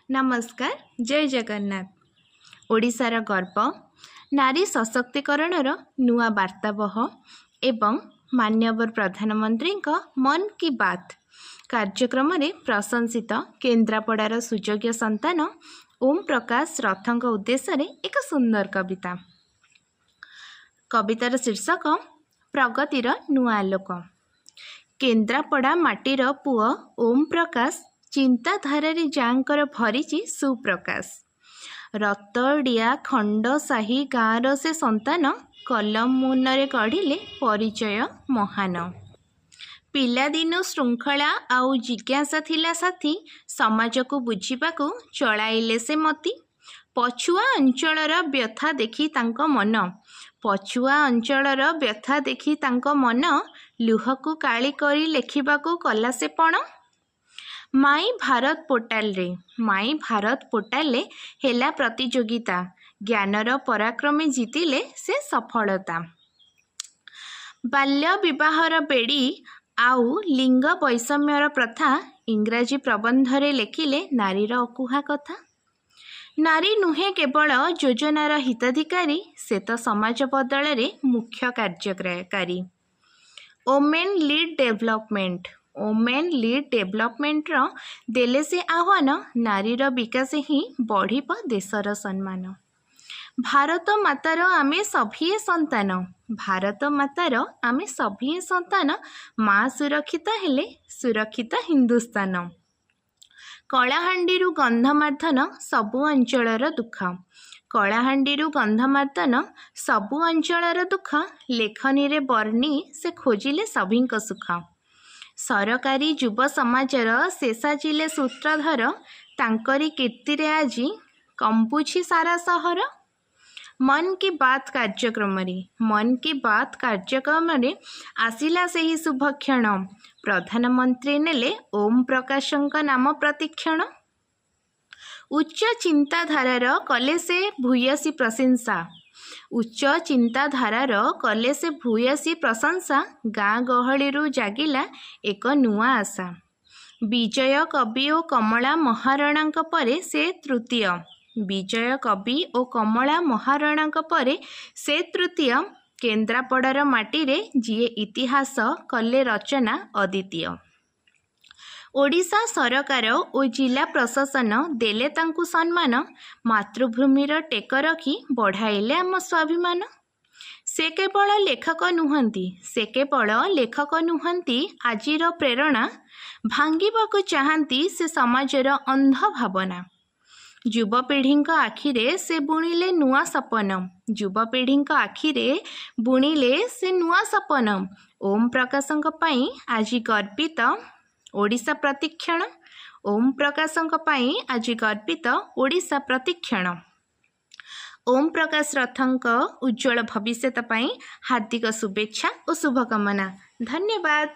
ନମସ୍କାର, ଜୟ ଜଗନ୍ନାଥ। ଓଡ଼ିଶାର ଗର୍ବ, ନାରୀ ସଶକ୍ତିକରଣର ନୂଆ ବାର୍ତ୍ତାବହ ଏବଂ ମାନ୍ୟବର ପ୍ରଧାନମନ୍ତ୍ରୀଙ୍କ ମନ୍ କି ବାତ୍ କାର୍ଯ୍ୟକ୍ରମରେ ପ୍ରଶଂସିତ କେନ୍ଦ୍ରାପଡ଼ାର ସୁଯୋଗ୍ୟ ସନ୍ତାନ ଓମ୍ ପ୍ରକାଶ ରଥଙ୍କ ଉଦ୍ଦେଶ୍ୟରେ ଏକ ସୁନ୍ଦର କବିତା। କବିତାର ଶୀର୍ଷକ ପ୍ରଗତିର ନୂଆ ଆଲୋକ। କେନ୍ଦ୍ରାପଡ଼ା ମାଟିର ପୁଅ ଓମ୍ ପ୍ରକାଶ, ଚିନ୍ତାଧାରାରେ ଯାହାଙ୍କର ଭରିଛି ସୁପ୍ରକାଶ। ରତଡ଼ିଆ ଖଣ୍ଡସାହି ଗାଁର ସେ ସନ୍ତାନ, କଲମ ମୁନରେ ଗଢ଼ିଲେ ପରିଚୟ ମହାନ। ପିଲାଦିନୁ ଶୃଙ୍ଖଳା ଆଉ ଜିଜ୍ଞାସା ଥିଲା ସାଥୀ, ସମାଜକୁ ବୁଝିବାକୁ ଚଳାଇଲେ ସେ ମତି। ପଛୁଆ ଅଞ୍ଚଳର ବ୍ୟଥା ଦେଖି ତାଙ୍କ ମନ, ପଛୁଆ ଅଞ୍ଚଳର ବ୍ୟଥା ଦେଖି ତାଙ୍କ ମନ, ଲୁହକୁ କାଳି କରି ଲେଖିବାକୁ କଲା ସେ ପଣ। ମାଇ ଭାରତ ପୋର୍ଟାଲରେ, ମାଇ ଭାରତ ପୋର୍ଟାଲରେ ହେଲା ପ୍ରତିଯୋଗିତା, ଜ୍ଞାନର ପରାକ୍ରମେ ଜିତିଲେ ସେ ସଫଳତା। ବାଲ୍ୟ ବିବାହର ବେଡ଼ି ଆଉ ଲିଙ୍ଗ ବୈଷମ୍ୟର ପ୍ରଥା, ଇଂରାଜୀ ପ୍ରବନ୍ଧରେ ଲେଖିଲେ ନାରୀର ଅକୁହା କଥା। ନାରୀ ନୁହେଁ କେବଳ ଯୋଜନାର ହିତାଧିକାରୀ, ସେ ତ ସମାଜ ବଦଳରେ ମୁଖ୍ୟ କାର୍ଯ୍ୟକାରୀ। Women lead development, women lead ଡେଭଲପମେଣ୍ଟର ଦେଲେ ସେ ଆହ୍ୱାନ, ନାରୀର ବିକାଶ ହିଁ ବଢ଼ିବ ଦେଶର ସମ୍ମାନ। ଭାରତ ମାତାର ଆମେ ସଭିଏଁ ସନ୍ତାନ, ଭାରତ ମାତାର ଆମେ ସଭିଏଁ ସନ୍ତାନ, ମା ସୁରକ୍ଷିତ ହେଲେ ସୁରକ୍ଷିତ ହିନ୍ଦୁସ୍ତାନ। କଳାହାଣ୍ଡିରୁ ଗନ୍ଧମାର୍ଦ୍ଦନ ସବୁ ଅଞ୍ଚଳର ଦୁଃଖ, କଳାହାଣ୍ଡିରୁ ଗନ୍ଧମାର୍ଦ୍ଦନ ସବୁ ଅଞ୍ଚଳର ଦୁଃଖ, ଲେଖନୀରେ ବର୍ଣ୍ଣି ସେ ଖୋଜିଲେ ସଭିଙ୍କ ସୁଖ। ସରକାରୀ ଯୁବ ସମାଜର ସେ ସାଜିଲେ ସୂତ୍ରଧର, ତାଙ୍କରି କୀର୍ତ୍ତିରେ ଆଜି କମ୍ପୁଛି ସାରା ସହର। ମନ୍ କି ବାତ୍ କାର୍ଯ୍ୟକ୍ରମରେ, ମନ୍ କି ବାତ୍ କାର୍ଯ୍ୟକ୍ରମରେ ଆସିଲା ସେହି ଶୁଭକ୍ଷଣ, ପ୍ରଧାନମନ୍ତ୍ରୀ ନେଲେ ଓମ୍ ପ୍ରକାଶଙ୍କ ନାମ ପ୍ରତିକ୍ଷଣ। ଉଚ୍ଚ ଚିନ୍ତାଧାରାର କଲେ ସେ ଭୂୟସୀ ପ୍ରଶଂସା, ଉଚ୍ଚ ଚିନ୍ତାଧାରାର କଲେ ସେ ଭୂୟସୀ ପ୍ରଶଂସା, ଗାଁ ଗହଳିରୁ ଜାଗିଲା ଏକ ନୂଆ ଆଶା। ବିଜୟ କବି ଓ କମଳା ମହାରଣାଙ୍କ ପରେ ସେ ତୃତୀୟ, ବିଜୟ କବି ଓ କମଳା ମହାରଣାଙ୍କ ପରେ ସେ ତୃତୀୟ, କେନ୍ଦ୍ରାପଡ଼ାର ମାଟିରେ ଯିଏ ଇତିହାସ କଲେ ରଚନା ଅଦ୍ୱିତୀୟ। ଓଡ଼ିଶା ସରକାର ଓ ଜିଲ୍ଲା ପ୍ରଶାସନ ଦେଲେ ତାଙ୍କୁ ସମ୍ମାନ, ମାତୃଭୂମିର ଟେକ ରଖି ବଢ଼ାଇଲେ ଆମ ସ୍ୱାଭିମାନ। ସେ କେବଳ ଲେଖକ ନୁହନ୍ତି, ସେ କେବଳ ଲେଖକ ନୁହନ୍ତି, ଆଜିର ପ୍ରେରଣା, ଭାଙ୍ଗିବାକୁ ଚାହାନ୍ତି ସେ ସମାଜର ଅନ୍ଧ ଭାବନା। ଯୁବପିଢ଼ିଙ୍କ ଆଖିରେ ସେ ବୁଣିଲେ ନୂଆ ସପନ, ଯୁବପିଢ଼ିଙ୍କ ଆଖିରେ ବୁଣିଲେ ସେ ନୂଆ ସପନ। ଓମ୍ ପ୍ରକାଶଙ୍କ ପାଇଁ ଆଜି ଗର୍ବିତ ଓଡ଼ିଶା ପ୍ରତିକ୍ଷଣ, ଓମ୍ ପ୍ରକାଶଙ୍କ ପାଇଁ ଆଜି ଗର୍ବିତ ଓଡ଼ିଶା ପ୍ରତିକ୍ଷଣ। ଓମ୍ ପ୍ରକାଶ ରଥଙ୍କ ଉଜ୍ଜ୍ୱଳ ଭବିଷ୍ୟତ ପାଇଁ ହାର୍ଦ୍ଦିକ ଶୁଭେଚ୍ଛା ଓ ଶୁଭକାମନା। ଧନ୍ୟବାଦ।